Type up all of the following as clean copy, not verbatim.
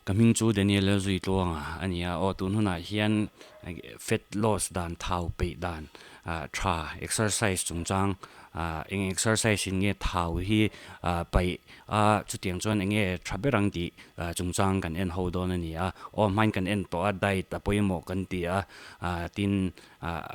Ka hming chu Daniel Lalzuitluanga a ni a, aw tun hunah hian fat loss dan thau peih dan tha exercise chungchang eng exercise in nge thau hi paih a chutiang chuan eng nge tha ber ang tih chungchang kan en ho dawn a ni a, aw hmain kan en tawh a diet a pawimawh kan ti a tin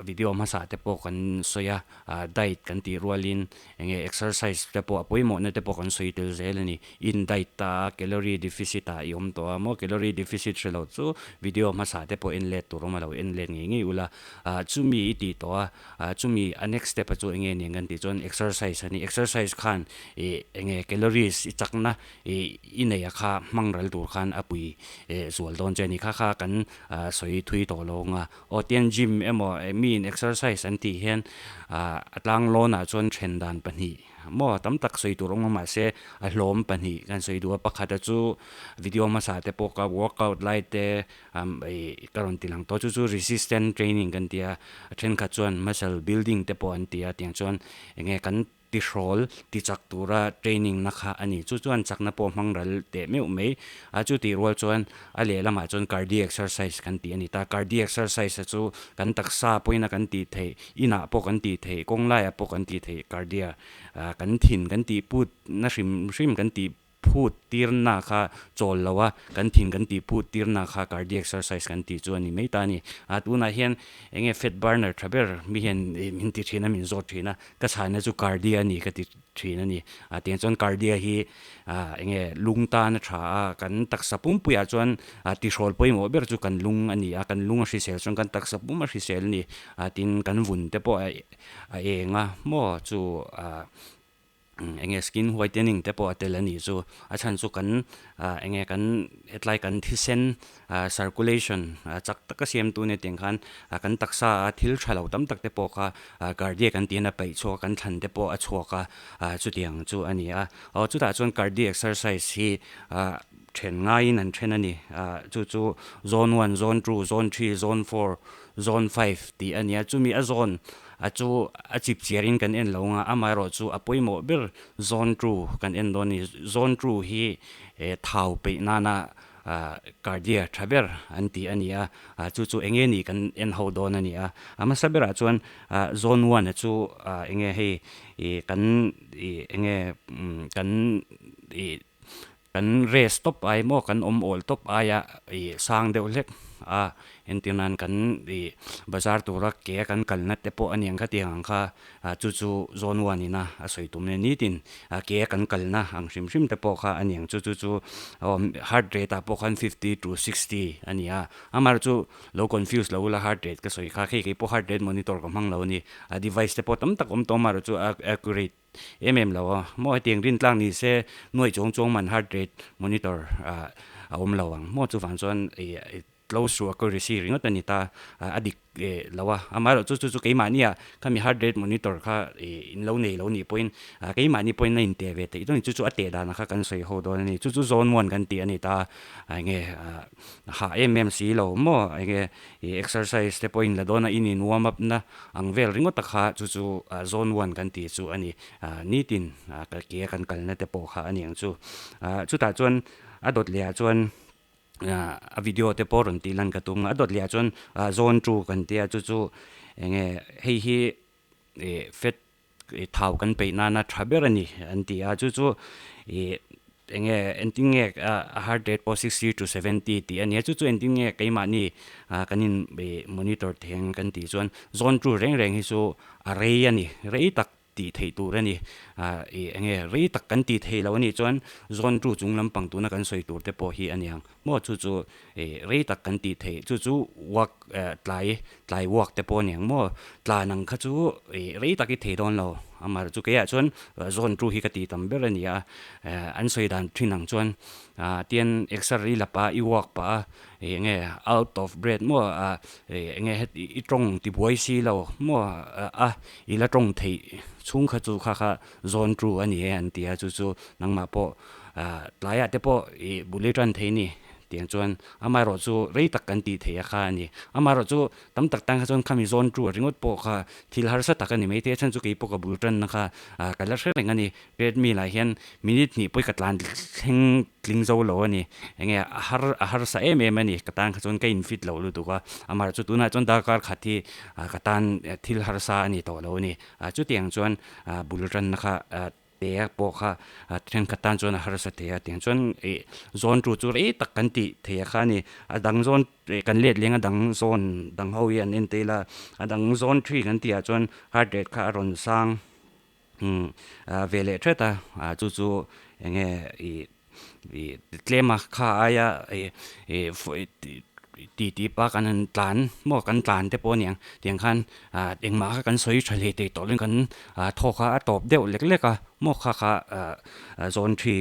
video hmasa te pawh kan sawi a diet kan tih rualin eng nge exercise te pawh a pawimawhna te pawh kan sawi tel zel a ni. In diet ta a, calorie deficit ah i awm tawh a maw? Calorie deficit hre lo chu video hmasa te pawh en let tur awm a lo en let ngei ngei ula. Ah chumi i tih tawh a, ah chumi a next step a chu eng nge nen kan tih chuan exercise a ni. Exercise khan ih eng nge calories i chakna ih i nei a kha hmang ral tur khan a pui eh zual dawn che a ni. Kha kha kan ah sawi thui tawh lo ang a. Aw tian gym emaw mi in exercise an tih hian ah a tlang lawn ah chuan then dan pahnih Maw tam tak sawi tur awm a mahse a hlawm pahnih kan sawi duh a, pakhata chu video hmasa te pawh ka workout lai te ih ka rawn ti lang tawh chu chu resistance training kan ti a, a thenkhat chuan muscle building te pawh an ti a tiang chuan eng nge kan tihrawl ti chak tura training na kha a ni chu chuan chakna pawh hmang ral teh meuh mai a chu tih rual chuan a lehlamah chuan cardio exercise kan tih a ni ta, cardio exercise chu kan taksa pawhin a kan tih theih. Inah pawh kan tih theih, kawng laiah pawh kan tih theih cardia kan thin kan tih put na hrim hrim kan tih phut tir na kha chawl lo a, kan thin kan tih phut tir na kha cardia exercise kan tih chu a ni mai ta a ni. A tunah hian eng nge fat burner tha ber mi hian min ti thin a, min zawt thin a, ka chhana chu cardia a ni ka ti thin a ni. A tiang chuan cardia hi eng nge lung tan a tha a, kan taksa pumpuiah chuan tihrawl pawimawh ber chu kan lung a ni a, kan lung a hrisel chuan kan taksa pum a hrisel a ni. Tin kan vun te pawh a eng a maw chu eng nge skin whitening te pawh a tel a nih chu. A chhan chu kan eng nge kan hetlai kan thisen circulation chak taka siam tu nia tiang khan kan taksa a thil tha lo tam tak te pawh kha cardiac an tih hian a peih chhuak a kan thlan te pawh a chhuak a chutiang chu a ni a aw chutah chuan cardiac exercise hi then ngaiin an then a ni chu chu zone one zone two zone three zone four zone five tih a ni a chumi a zone a chu a chip chiar in kan en lo ang a amaherawh chu a pawimawh ber zone two kan en dawn a ni zone two hi thau peih nana Cardia tha ber an tih a ni a, chu chu eng nge nih kan en ho dawn a ni a. A hmasa berah chuan zone one a chu eng nge hei ih kan ih eng nge kan ih kan rest tawp ai maw kan awm awl tawp aia ih sang deuh hlek a entir nan kan ih bazar tura ke a kan kalna te pawh a niang kha tiang ang kha Chu chu zone one ina a sawi tum nia nitin ke a kan kalna ang hrim hrim te pawh kha a niang chu chu chu heart rate ah pawh khan 50 to 60 a ni a amaherawh chu lo confuse lo ula heart rate ka sawi kha hei keipawh heart rate monitor ka hmang lo a ni a device te pawh tam tak awm tawh amaherawh chu a accurate em em lo a maw hetiang rin tlang ni se nuaih chuang chuang man heart rate monitor a awm lo ang maw chuvang chuan ih Close to accuracy ringawt a ni ta, a dik lo a. Amaherawh chu chu chu keimahnia khami heart rate monitor kha in lo nei lo nih pawhin keimahni pawhin a inteh ve theih dawn a ni. Chu chu a teh danah kha kan sawi ho dawn a ni. Chu chu zone one kan tih a ni ta, eng nge hah em em si lo maw, eng nge exercise te pawh in la dawn a, in in warm up na ang vel ringawt a kha chu chu zone one kan tih chu a ni. Nitin ke a kan kalna te pawh kha a ni ang chu. Chutah chuan a dawt lehah chuan a video te pawh rawn tih lan ka tum a dawt leh ah chuan zone two kan tia chu chu eng nge hei hi ih fat ih thau kan peih nana tha ber a ni an ti a chu chu ih eng nge engtin nge a heart rate pawh 60 to 70 tih a ni a chu chu engtin nge keimahni ah kan in ih monitor thei ang kan tih chuan zone two reng reng hi chu a rei a ni rei tak. Tih theih tur a ni. Ih eng nge rei tak kan tih theih loh a nih chuan zone two chung lampang tuna kan sawi tur te pawh hi a ni ang maw chu chu ih rei tak kan tih theih chu chu walk tlai tlai walk te pawh a ni ang maw tlan ang kha chu ih rei tak i thei dawn lo amaherawhchu chu keiah chuan zone two hi ka tih tam ber a ni a an sawi dan thin ang chuan tian exer i la pah a i walk pah a ih eng nge out of breath maw ih eng nge heti i tawng ti buai si lo maw a i la tawng theih chhung kha chu kha kha zawn tu a ni e an ti a chu chu nangmah pawh tlaiah te pawh ih bul i tan thei a ni. Tiang chuan amaherawhchu rei tak kan tih theih a kha a ni. Amaherawhchu tam tak tan kha chuan khami zawn tu ringawt pawh kha thil harsa tak a ni mai thei a, chhan chu kei pawh ka bul tanna kha ka la hre reng a ni. Treadmill ah hian minute hnih pawh i ka tlan thleng tling zo lo a ni. Enge a har a harsa em em a ni. Ka tan kha chuan ka in fit lo lutuk a, amaherawhchu tunah chuan darkar khat hi ka tan thil harsa a ni tawh lo a ni. Chutiang chuan bul tanna kha te pawh kha thenkhat tan chuan a harsa thei a tiang chuan ih zawn tu chu rei tak kan tih thei a kha a ni a dang zawn kan let leng a dang zawn dang ho hi an en tel a a dang zawn thi kan tih ah chuan heart rate kha a rawn sang umm ve leh thet a chu chu eng nge ih Ih tlem a kha aia ih ih ti ti pa kan han tlan maw kan tlan te pawh a niang tiang khan ah engmah kha kan sawi tha hle thei tawh lovin kan ah thawk kha a tawp deuh lek lek a maw kha kha ah zawn thi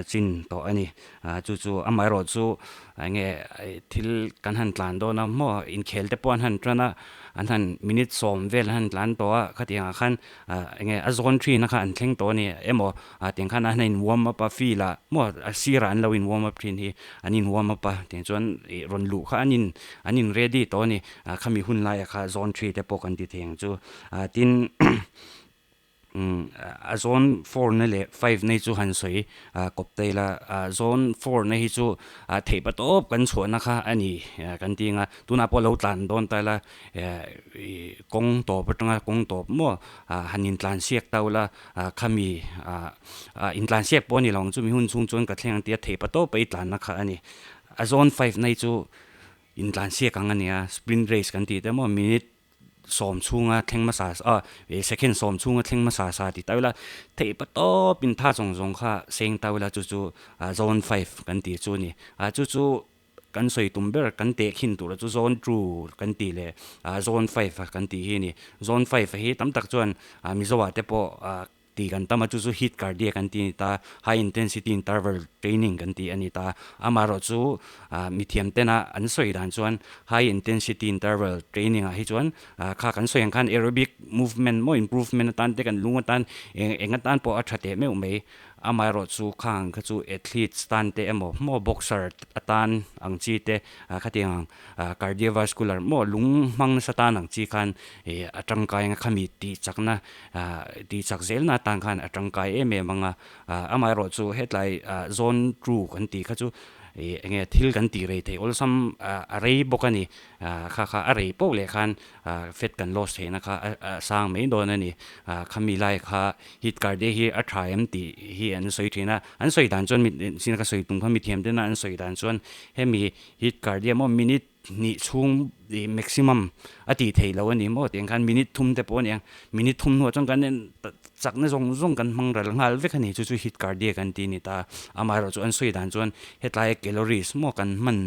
chin tawh a ni ah chu chu amaherawh chu eng nge thil kan han tlan dawn a maw inkhel te pawh an han tan a an han minute sawm vel an han tlan tawh a khatiang ah khan ah eng nge a zawn thin a kha an thleng tawh a ni emaw ah tiang khan an in warm up a field ah maw a sirah an lo in warm up thin hi an in warm up a tiang chuan ih rawn luh kha an in an in ready tawh a ni ah khami hun laiah kha zone three te pawh kan ti thei ang chu ah tin a zone four na leh five na hi chu han sawi ah kawp ta ila ah zone four na hi chu ah theih pa tawp kan chhuahna kha a ni kan ti ang a tunah pawh lo tlan dawn ta ila ih kawng tawp atanga kawng tawp maw ah han intlan siak ta ula Ah khami ah ah intlansiak pawh a ni lo ang chu mi hun chhung chuan ka thleng ang tia theih pa tawp a i tlanna kha a ni. A zone five na hi chu intlansiak ang a ni a, sprint race kan tih te maw minute sawm chhunga thleng hmasa ah second sawm chhunga thleng hmasa sa ti ta ila theih pa tawp in tha zawng zawng kha seng ta ila chu chu zone five kan tih chu a ni. Ah chu chu Kan sawi tum ber kan tehkhin tura chu zone two kan tih leh zone five kan tih hi a ni. Zone five hi tam tak chuan Mizo ah te pawh tih kan tam a, chu chu heat cardiac an ti a ni ta, high intensity interval training kan tih a ni ta. Amaherawh chu mithiam tena an sawi dan chuan high intensity interval training ah hi chuan kha kan sawi ang khan aerobic movement maw improvement atan te kan lung atan eng atan pawh a tha teh meuh mai. Amaherawh chu khang kha chu athletes tan te emaw maw boxer atan ang chi te khatiang ang cardiovascular maw lung hmang nasa tan ang chi khan ih a tangkai anga khami tih chakna tih chak zelna atan khan a tangkai em em ang a amaherawh chu hetlai zone two kan tih kha chu ih eng nge thil kan tih rei theih awlsam a rei bawk a ni kha kha a rei poh leh khan fat kan loss theihna kha a sang mai dawn a ni khami lai kha Heat card te hi a tha em tih hi an sawi thin a, an sawi dan chuan zin ka sawi tum kha mithiam tena an sawi dan chuan hemi heat card hi emaw minute hnih chhung ih maximum a tih theih loh a ni maw tiang khan minute thum te pawh a ni ang, minute thum hnuah chuan kan en chakna zawng zawng kan hmang ral nghal vek a ni chu chu heat card hi kan ti a ni ta, amaherawhchu chu an sawi dan chuan hetlai calories maw kan hman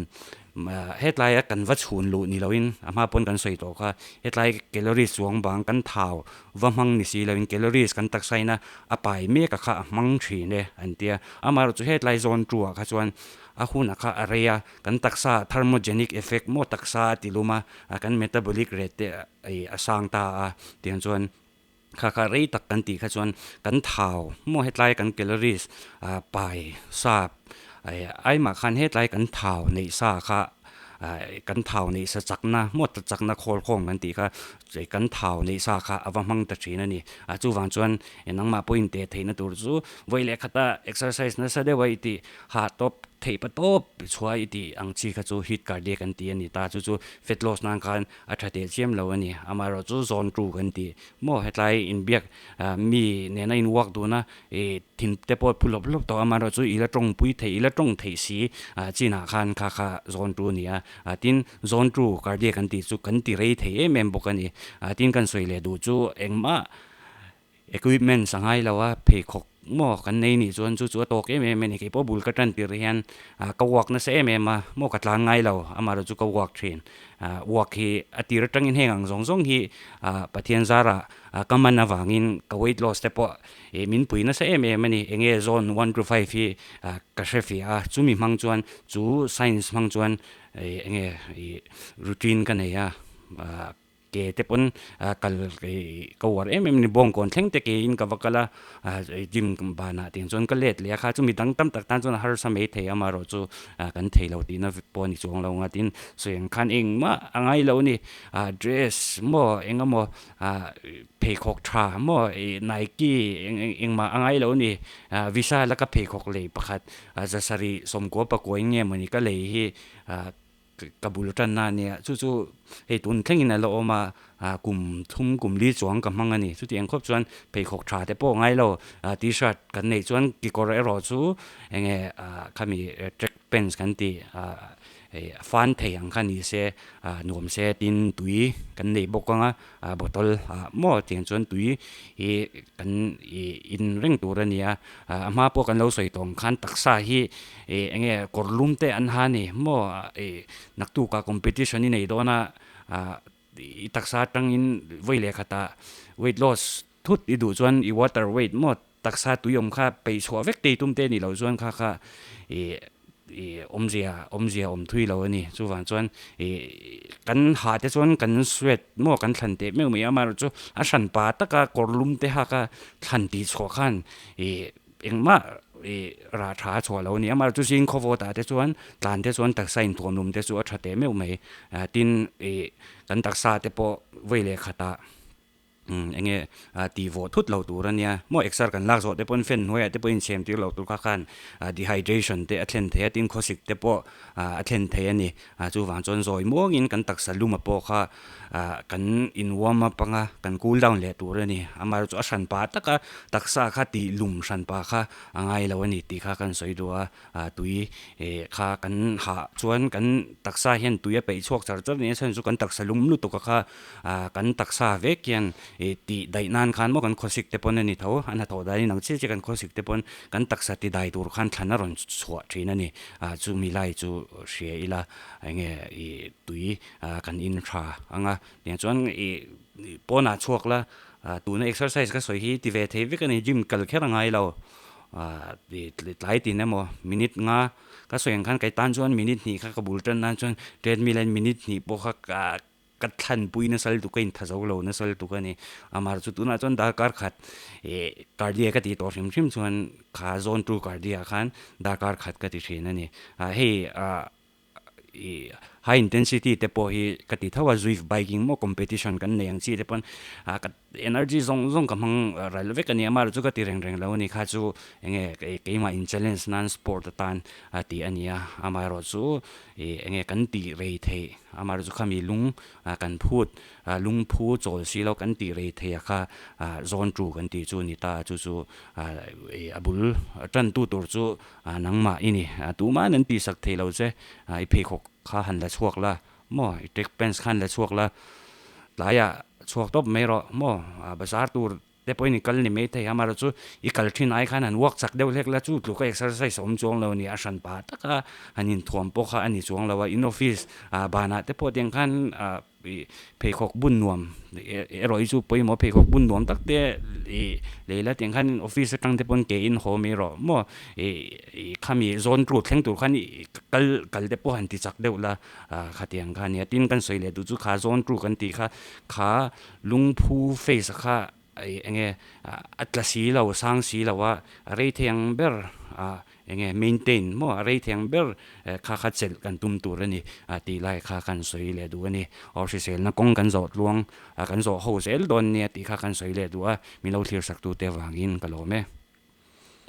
Hetlai a kan va chhun luh ni loin a hma pawn kan sawi tawh kha, hetlai calories chuang bang kan thau va hmang ni si loin calories kan taksa ina a pai mek a kha a hmang thin e an tia. Amaherawhchu chu hetlai zone two ah kha chuan a hunah kha a rei a, kan taksa thermogenic effect maw taksa a ti lum a, kan metabolic rate te a sang ta a tiang chuan kha kha rei tak kan tih kha chuan kan thau maw hetlai kan calories ah pai sa aimah khan hetlai kan thau neih sa kha ah kan thau neih sa chakna maw chakna khawl khawm kan tih kha kan thau neih sa kha a va hmang ta thin a ni ah chuvang chuan nangmah pawh inteh theihna tur chu vawi leh khata exercise nasa deuh a i tih hah tawp theih pa tawp chhuah i tih ang chi kha chu heat cardiac kan tih a ni ta chu chu fat loss nan khan A tha teh chiam lo a ni. Amaherawh chu zawn tu kan ti maw hetlai inbiak mi nena in work dun a ih thin te pawh phu lawp lawp tawh amaherawh chu ila tawng pui theih ila tawng theih si chinah khan kha kha zawn tu a ni a tin zawn tu cardiac kan tih chu kan ti rei thei em em bawk a ni tin kan sawi leh duh chu engmah Equipments a ngai lo a, pheikhawk maw kan nei nih chuan chu chu a tawk em em a ni. Keipawh bul ka tan tir hian ka walk nasa em em a, maw ka tlan ngai lo, amaherawh chu ka walk thin. Walk hi a tir atangin heng ang zawng zawng hi Pathian zarah ka man avangin ka weight loss te pawh min pui nasa em em a ni. Enge zone one to five hi ka hre fiah a, chumi hmang chuan chu science hmang chuan enge routine ka nei a. Ke te pawn kal ka uar em em a ni. Bawngkawn thleng te kein ka va kal a, gym banah tiang chuan ka let leh a kha chu mi dang tam tak tan chuan a harsa mai thei a, amaherawhchu kan thei lo tihna pawh a ni chuang lo ang a. Tin, sawi ang khan engmah a ngai lo a ni. Dress maw eng emaw pheikhawk tha maw Nike engmah a ngai lo a ni. Visa laka pheikhawk lei pakhat zasarih sawmkua pakua in nge mawni ka lei hi Ka bul tanna a nia, chu chu hei tun thlengin a la awm a, kum thum kum li chuang ka hmang a ni. Chuti ang khawp chuan pheikhawk tha te pawh ngai lo, t-shirt kan neih chuan kekawr erawh chu enge khami track pants kan tih fan thei ang kha ni se nuam se tin tui kan nei bawk ang a, bottle ah maw tiang chuan tui hi kan in reng tur a ni a. A hma pawh kan lo sawi tawh ang khan taksa hi ih eng nge kawr lum te an ha a ni maw ih naktukah competition i nei dawn a ah i taksa atangin vawi leh khatah weight loss thut i duh chuan i water weight maw taksa tui awm kha peih chhuah vek te i tum te ni loh chuan kha kha ih ih awmzia awmzia awm thui lo a ni chuvang chuan ih kan hah te chuan kan sweat maw kan thlan teh meuh mai a amaherawhchu a hran pa taka kawr lum te hak a thlan tih chhuah khan ih engmah ih rah tha a chhuah lo a ni amaherawhchu zing khaw vawt ah te chuan tlan te chuan taksa inthuam lum te chu a tha teh meuh mai tin ih kan taksa te pawh vawi leh khatah. Umm enge tih vawh thut lo tur a nia maw exer kan lak zawh te pawn fan hnuaiah te pawh inchhem tir lo tur kha khan dehydration te a thlen thei a tin khawsik te pawh a thlen thei a ni chuvang chuan zawi muangin kan taksa luma pawh kha kan in warm up anga kan cool down leh tur a ni amaherawhchu a hranpa taka taksa kha tih lum hranpa kha a ngai lo a ni tih kha kan sawi duh a. Tui kha kan hah chuan kan taksa hian tui a peih chhuak char char nia chhan chu kan taksa lum lutuk a kha kan taksa vek hian tih daih nan khan maw kan khawsik te pawn a ni tho a hnathawh dahin ang chiah chiah kan khawsik te pawn kan taksa ti dai tur khan thlan a rawn chhuah thin a ni chumi lai chu hria ila enge ih tui kan in tha ang a tiang chuan ih pawnah chhuak la tuna exercise ka sawi hi ti ve thei vek a ni gym kal kher a ngai lo. Tlai tin emaw minute nga ka sawi ang khan kai tan chuan minute hnih kha ka bul tan nan chuan treadmill ah hian minute hnih pawh kha ka thlanpui nasa lutuk ka intha zo lo nasa lutuk a ni. Amaherawhchu tunah chuan darkar khat ih cardio ka tih tawh hrim hrim chuan kha zone two cardio ah khan darkar khat ka ti thin a ni. Hei ah ih high intensity te pawh hi ka ti tho a zwift biking maw competition kan nei ang chi te pawn ah ka energy zawng zawng ka hmang ral vek a ni amaherawhchu chu ka ti reng reng lo a ni kha chu enge keimah in challenge nan sport atan a tih a ni a amaherawhchu ih enge kan tih rei theih amaherawhchu khami lung ah kan phut ah lungphu chawl si lo kan tih rei theih a kha ah zawn tu kan tih chu a ni ta chu chu ah ih a bul tantu tur chu Ah nangmah i ni, tumahin an tihsak thei lo che, i pheikhawk kha han la chhuak la maw, i track pants kha han la chhuak la, tlaiah chhuak tawp mai rawh maw, bazar tur te pawhin i kal ni mai thei a, amaherawhchu i kal thin ai khan han walk chak deuh hlek la, chu tluka exercise a awm chuang lo a ni, a hran pah taka han inthuam pawh kha a ni chuang lo a, in office banah te pawh tiang khan Ih pheikhawk bun nuam erawh hi chu pawimawh pheikhawk bun nuam tak te ih lei la tiang khan office atang te pawn ke in haw mai rawh maw ih ih khami zawn tu thleng tur khan ih kal kal te pawh han ti chak deuh la ah khatiang kha ania tin kan sawi leh duh chu kha zawn tu kan tih kha kha lungphu face a kha ih eng nge a tla si lo sang si lo a a rei thei ang ber ah Enge maintain maw a rei theng ber kha kha chelh kan tum tur a ni tih lai kha kan sawi leh duh a ni. Aw hriselna kawng kan zawh tluang kan zawh ho zel dawn nia tih kha kan sawi leh duh a, min lo thlir sak tute avangin ka lawm e.